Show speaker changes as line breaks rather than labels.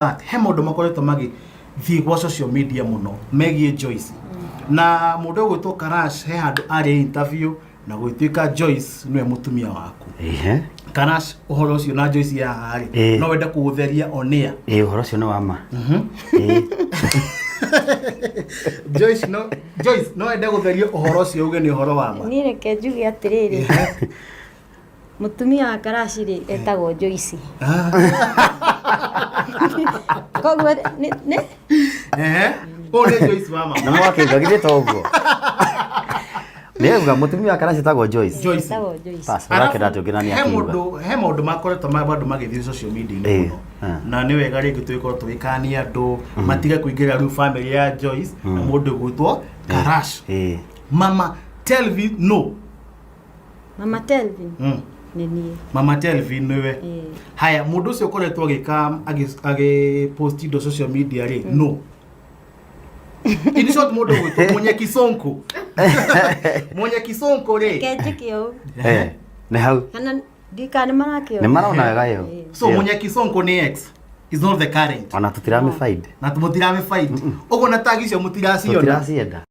That he maũndũ makoretwo magĩthiĩ gwa social media mũno megiĩ Joyce na mũndũ ũgwĩtwo Karash. He handũ arĩ interview na gwĩtuĩka Joyce nĩwe mũtumia waku. Karash, ũhoro ũcio na Joyce ya haha rĩ, no wende kũũtheria on air?
Ĩĩ, ũhoro ũcio nĩ wa ma. Ĩĩ.
Joyce no wende gũtheria ũhoro ũcio, uge nĩ ũhoro wa ma?
Niĩ reke njuge atĩrĩrĩ, mũtumia wa Karaci rĩ, etagwo Joyce. Koguo nĩ
Ehe, ũyũ nĩ Joyce wa ma.
Na mwakĩiga githĩ to ũguo nĩauga mũtumia wa Karaci etagwo Joyce.
Joyce.
Etagwo Joyce.
Bas, ũrakĩra atĩ ũngĩ na nĩ
He
akiuga.
mũndũ, he maũndũ makoretwo ma andũ magĩthiĩ social media-inĩ mũno na nĩ wega rĩngĩ tũgĩkorwo tũgĩkania andũ matige kũingĩra rĩu family ya Joyce na mũndũ gwĩtwo Karash. Mama Telvin, no?
Mama Telvin nĩ niĩ.
Mama Telvin nĩwe?
Ĩĩ.
Haya, mũndũ ũcio ũkoretwo agĩka agĩpost indo social media rĩ, no in short, mũndũ gwĩtwo Mũnyeki Sonko, Mũnyeki Sonko rĩ?
Reke njĩke ũũ.
Eh, nĩ hau.
Kana ndikana nĩ marakĩona.
Nĩ marona wega ĩyo.
Ĩĩ.
So Mũnyeki Sonko nĩ ex, is not the current?
Ona tũtiramĩfind.
Na mũtiramĩfind ũguo, na tag icio mũtiraciona?
Tũtiracienda.